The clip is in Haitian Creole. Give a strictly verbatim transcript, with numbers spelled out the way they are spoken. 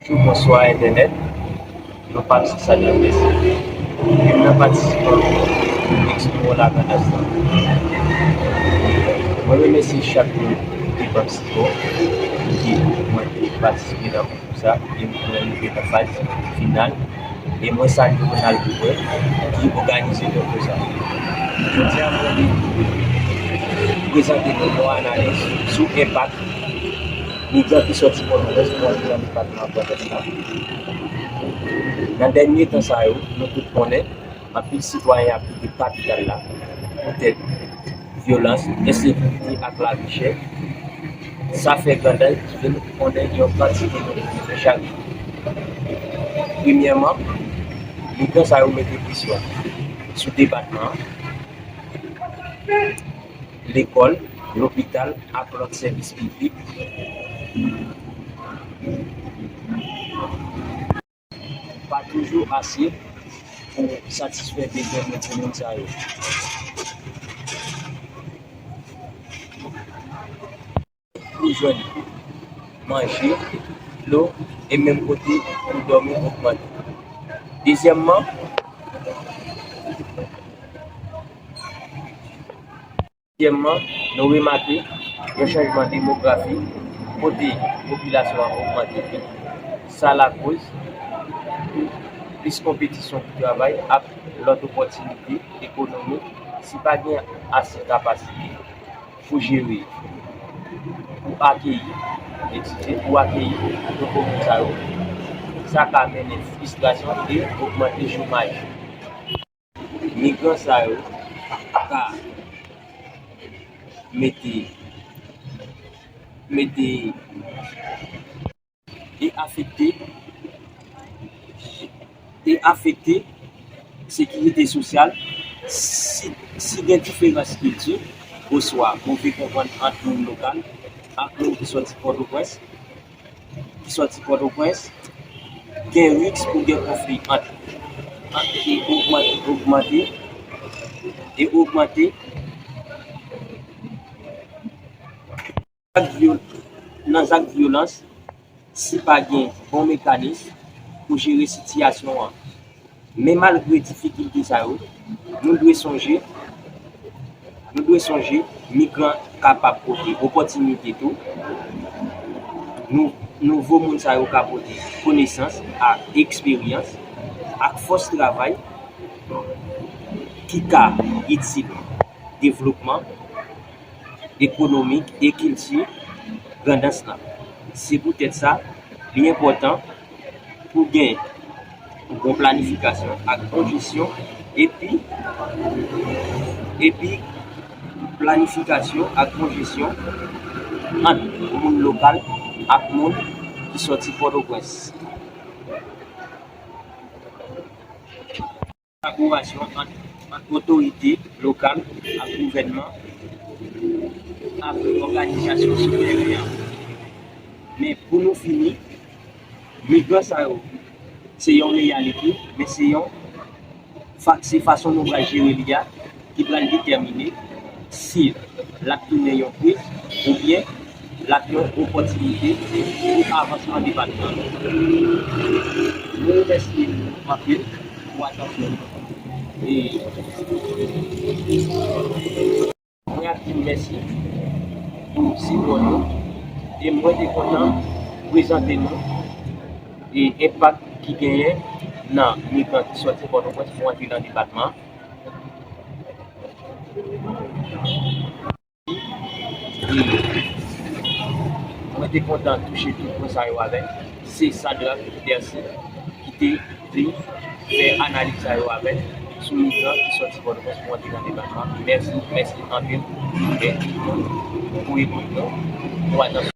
Bonjou, bonswa entènèt. Non pa m se Sadrac Mercier. Youn nan patisipan Expo Lagrandans lan. Mwen remèsye chak moun ki te patisipe, ki mwen te patisipe nan konkou sa, e mwen rive nan faz final. E mwen salye Ronald Bouquet ki òganize konkou sa. Jodi a, mwen vin prezante nou yon analiz sou enpak migran ki sòti Pòtoprens pou antre nan depatman Grandans la. Nan dènye tan sa yo, nou tout konnen, anpil sitwayen ap kite kapital la poutèt vyolans, ensekirite ak lavi chè. Sa fè Grandans vin konnen yon kantite de chak jou. Premyèman, migran sa yo mete presyon sou depatman an, lekòl, lopital ak lòt sèvis piblik. Pa toujou ase pou satisfè bezwen moun, pou moun sa yo. Pou jwenn manje, dlo e menm kote pou dòmi ogmante. Dezyèmman, Dezyèmman, nou remake yon chanjman demografik kote popilasyon an ogmante plis. Sa lakoz plis konpetisyon pou travay ak lòt opòtinite ekonomik si pa gen ase kapasite pou jere, pou akeyi, eskize, pou akeyi nouvo moun sa yo. Sa ka mennen fristrasyon e ogmante chomaj. Migran sa yo ka mete, mete e afekte, e afekte sekirite sosyal si, si gen diferans kilti oswa move konprann ant moun lokal ak moun ki sòti Pòtoprens. Ki sòti Pòtoprens, gen risk pou gen konfli ant, ant e ogmante, ogmante, e ogmante zak vyo-, nan zak vyolans si pa gen bon mekanis pou jere sitiyasyon an. Men malgre difikilte sa yo, nou dwe sonje, nou dwe sonje migran kapab pote opòtinite tou. Nou, nouvo moun sa yo ka pote konesans ak eksperyans ak fòs travay ki ka itil devlopman ekonomik e kilti Grandans lan. Se poutèt sa, li enpòtan pou gen bon planifikasyon ak bon jesyon, epi, epi planifikasyon ak bon jesyon ant moun lokal ak moun ki sòti Pòtoprens. Kolaborasyon ant, ant otorite lokal ak gouvènman ak òganizasyon siperye a. Men pou nou fini, migran sa yo, se yon reyalite, men se yon fa-, se fason nou pral jere li a ki pral detèmine si l ap tounen yon kriz oubyen l ap yon opòtinite pou avansman depatman an. Nou remèsye nou anpil pou atansyon nou. E mwen ap di nou mèsi pou sipò nou. E mwen te kontan prezante nou e enpak ki genyen nan migran ki sòti Pòtoprens pou antre nan depatman an. E mwen te kontan touche tout pwen sa yo avè l. Se Sadrac Dercy ki te vin fè analiz sa yo avè l sou migran ki sòti Pòtoprens pou antre nan depatman. Mèsi, mèsi anpil. E tout moun pou ekout nou, pou atansyon.